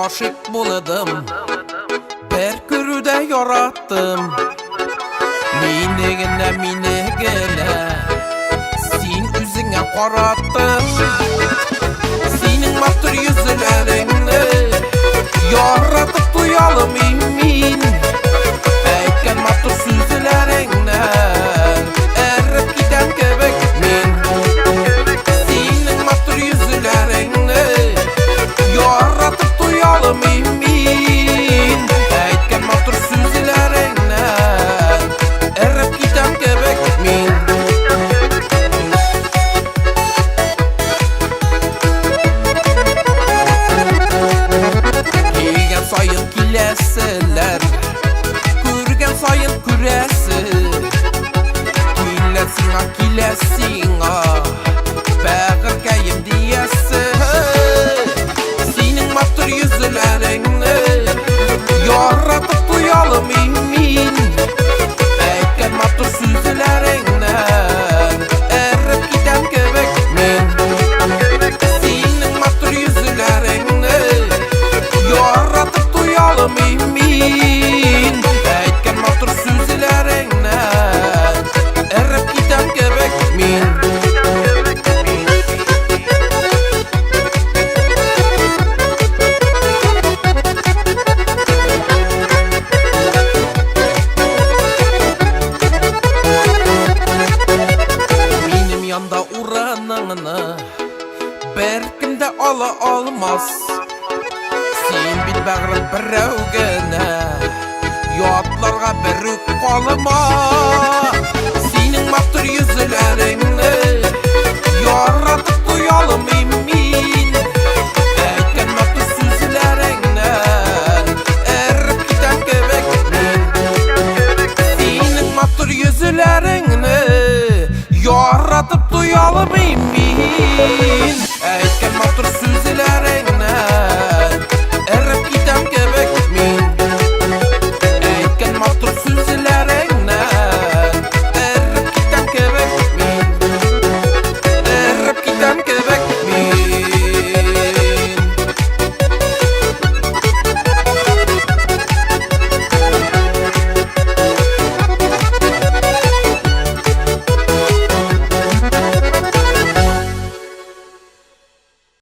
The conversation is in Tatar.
Гашыйк булдым, бер күрүдә яраттым. Мине генә, мине генә син үзеңә караттың. Синең матур йөзләреңне яратып туя алмыйм мин. Әйткән матур сүзләреңнән эреп китәм кебек мин. Синең матур йөзләреңне яратып туя алмыйм мин. Әйткән матур сүзләреңнән эреп китәм кебек мин. Килгән саен киләселәр, күргән саен күрәсе. Килә сиңа, килә сиңа, бәгырькәем диясе. Синең матур йөзләреңне яратып туя алмыйм мин. Әйткән матур сүзләреңнән эреп китәм кебек мин. Синең матур йөзләреңне яратып туя алмыйм мин. Әйткән матур сүзләреңнән эреп китәм кебек мин. Минем янда урыныңны беркем дә ала алмас. Син бит бәгърем берәү генә, ятларга берүк калмас.